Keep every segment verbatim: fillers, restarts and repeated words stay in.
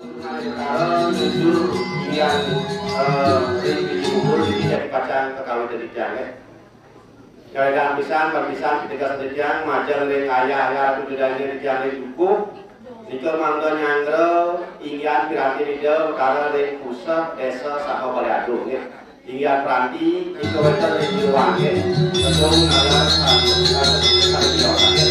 Sekarang nuju inggihan, eh, ring biji bubur, jadi pacang kakawitan titiang, eh. Kairing pisan, perpisan, piteges titiang, majeng ring ayah-ayah, Ratu Ida Dané titiang ring dukuh, nika mangda nyanggra inggihan piranti Ida Betara ring puseh Désa saha Balé Agung, nggih. Inggihan piranti, nika wénten ring jeroan, nggih. Tepung, nalar, sareng, sareng, sareng, nggih.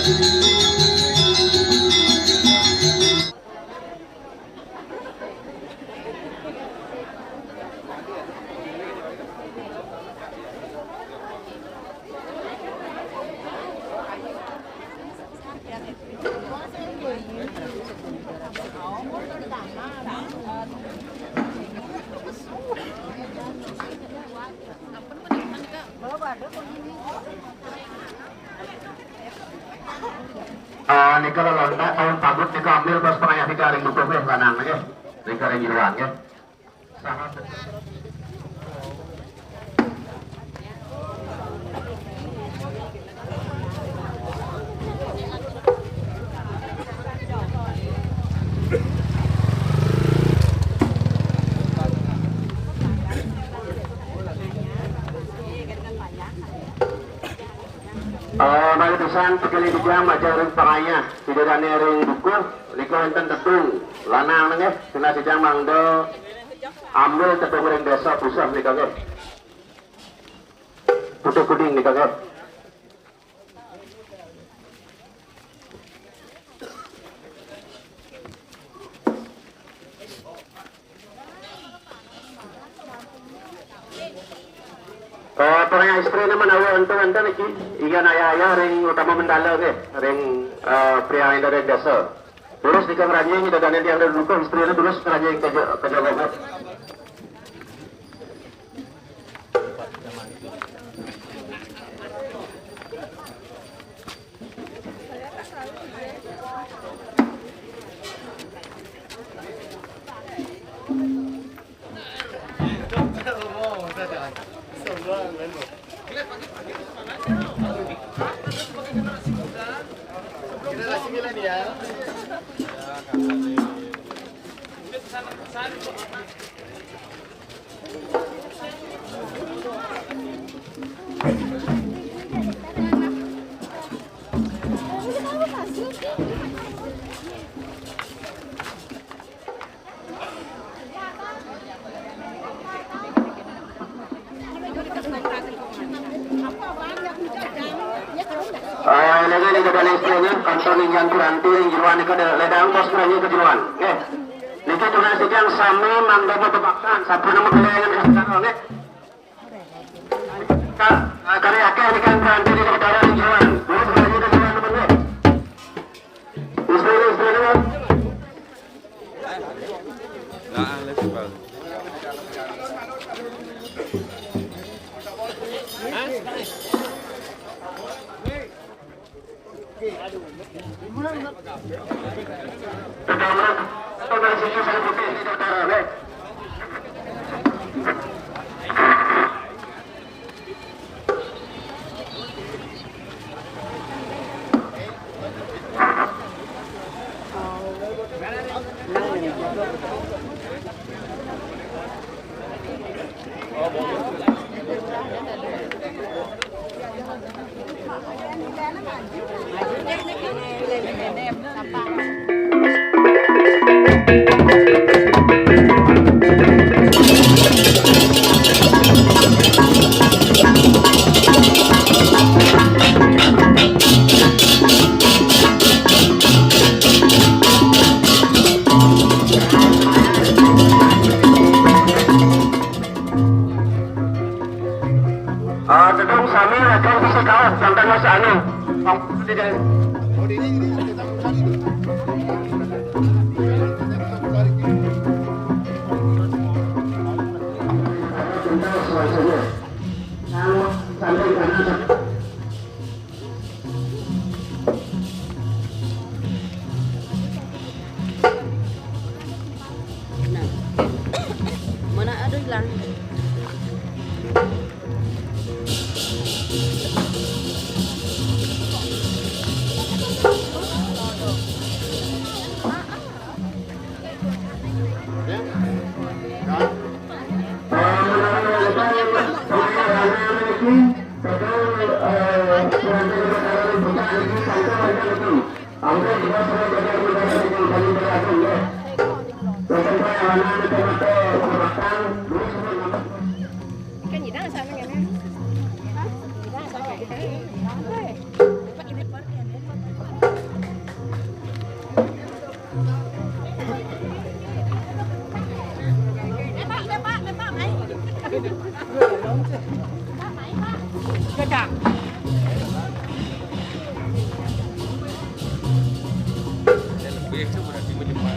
Ah, nika lelontak tahun pabut nika ambil bos pangayah nika ring dukuh, eh, lanang, eh. Nika ring jeroan, eh. Eh, malih pisan, pakelih titiang majeng ring pangayah, Ida Dané ring dukuh, nika wénten tepung, lanang nggih, tunas titiang mangda ambil tepung ring désa puseh nika nggih. Putu Kuning nika nggih. Eh, pangayah istrina menawi wénten-wénten niki, inggihan ayah-ayah ring utama mandala nggih, ring, eh, priayi ring désa. Durus nika ngranjing, Ida Dané tiang ring dukuh, istrina durus ngranjing ka ja-, ka jaba nggih. Eh, niki, niki, Ida Dané istrina, kantun inggihan piranti ring jeroan nika, ledang bos piranti ka jeroan. Nggih. Niki tunas titiang sami mangda mabebakan, sampun magelengan ka segara, nggih. Ka-, kari akéh nika piranti nika Betara ring jeroan. Durus piranti ka jeroan, nggih. Istri, istri, nggih. Ah, tedung sami lajeng sisih kaos, janten mas anu. Nah. Mana ada hilang. Lebih itu berarti menyebar.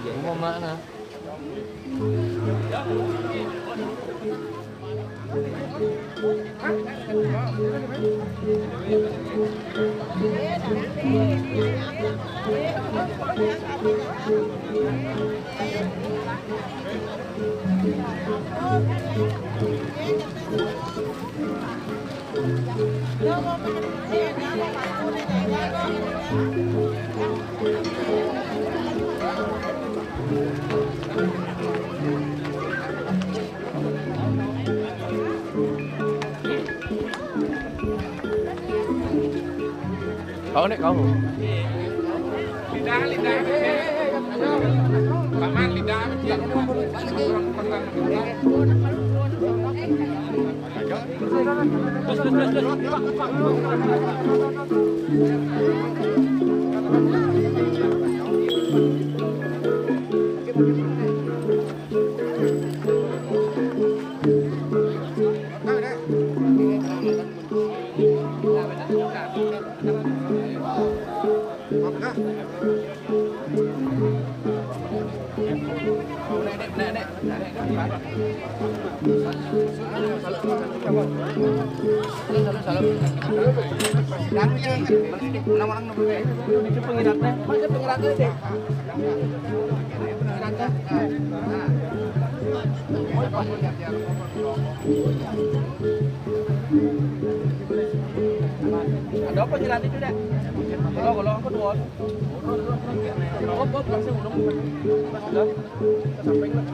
Rumah mak nah. Kau nek kau. Lidah, lidah. Paman, lidah. Ada apa nyerat itu, Dek? Kalau, kalau aku dua. Op, op, langsung ulung. Pas udah, ke samping lah.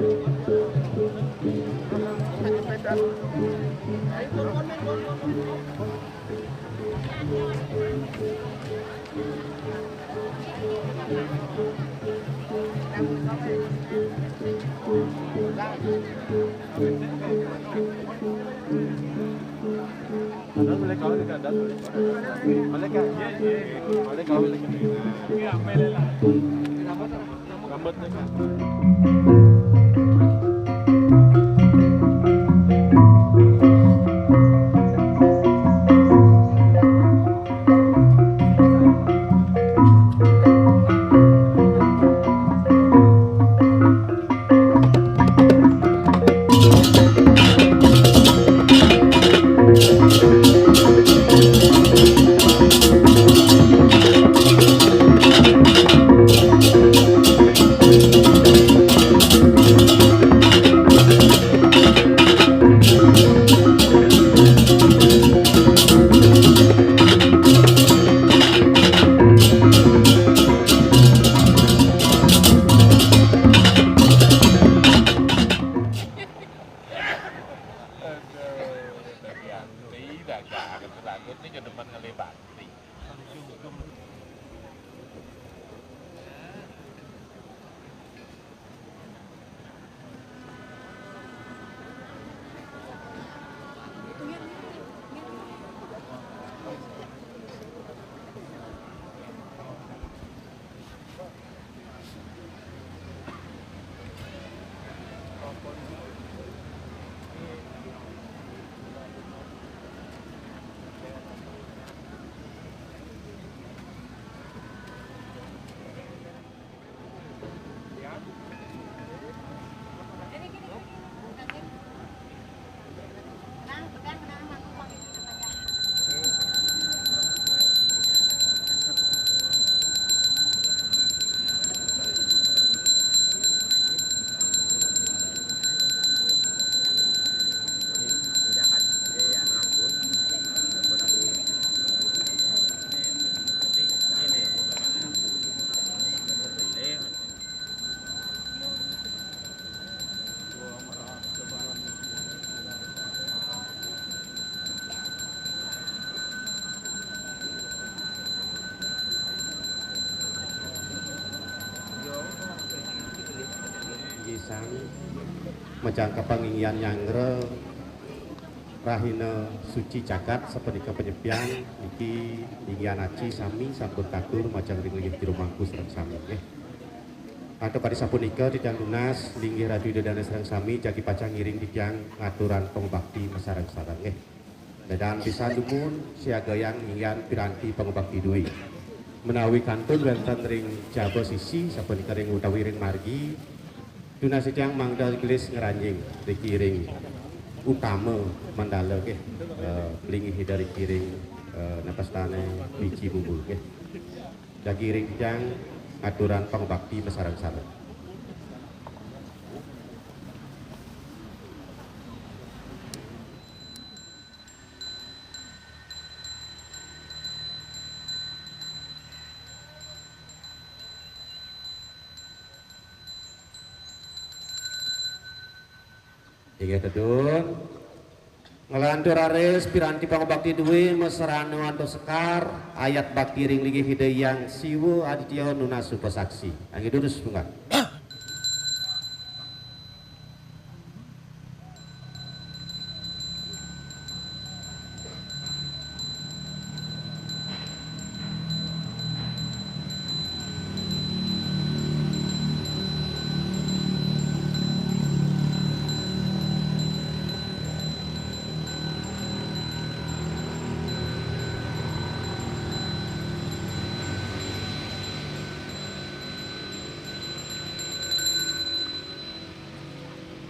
Gisang, macang kapanginggihan nyanggra. Rahina suci cagat sapunika panyepian niki, inggih anak sami sampun katur majeng ring linggih jero mangku sareng sami nggih. Antuk kadi sapunika titiang nunas linggih Ratu Ida Dané sareng sami jagi pacang ngiring titiang ngaturang pangubakti masareng-sareng nggih. Ledang pisan dumun siagayang inggihan piranti pangubakti duwé. Menawi kantun wénten ring jaba sisi sapunika ring utawi ring margi, tunas titiang mangda gelis ngranjing riki ring utama mandala nggih, eh, linggih Ida riki ring, eh, napastané Biji Bumbul nggih. Jagi ring titiang ngaturang pangubakti masareng-sareng. Inggih tedun. Nglantur raris piranti pangubakti duwé masrana antuk sekar, ayat bakti ring linggih Ida Hyang Siwa Aditya nunas upasaksi. Inggih durus munggah.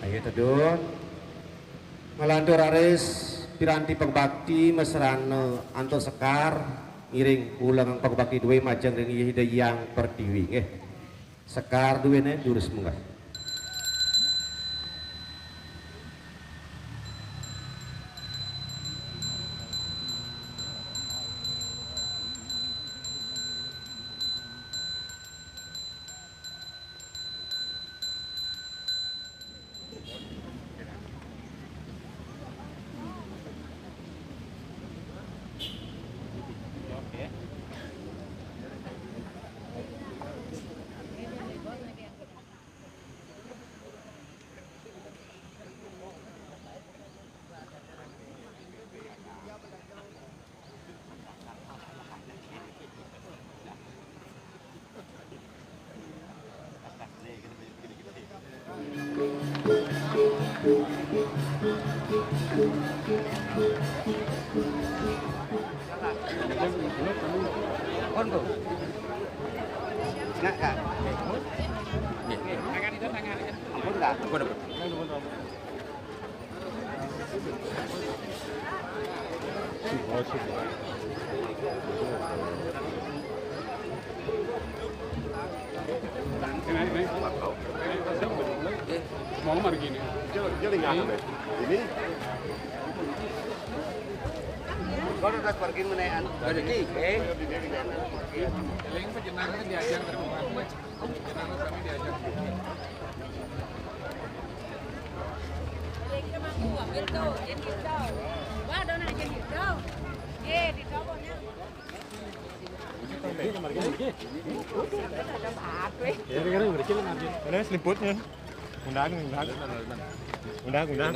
Ayo tedun. Nglantur raris piranti pangubakti masrana antuk sekar ngiring ulegang pangubakti duwé majeng ring Ida Hyang Pertiwi nggih. Sekar duwéné durus munggah. Ampun, Kak. Ampun, Kak. Ampun, ampun. Mau margi ini. Ini? Kalau udah pergi menean. Ada di, eh? Yang pejenang diajar terus. Ini seliputnya. Undang, undang. Undang, undang.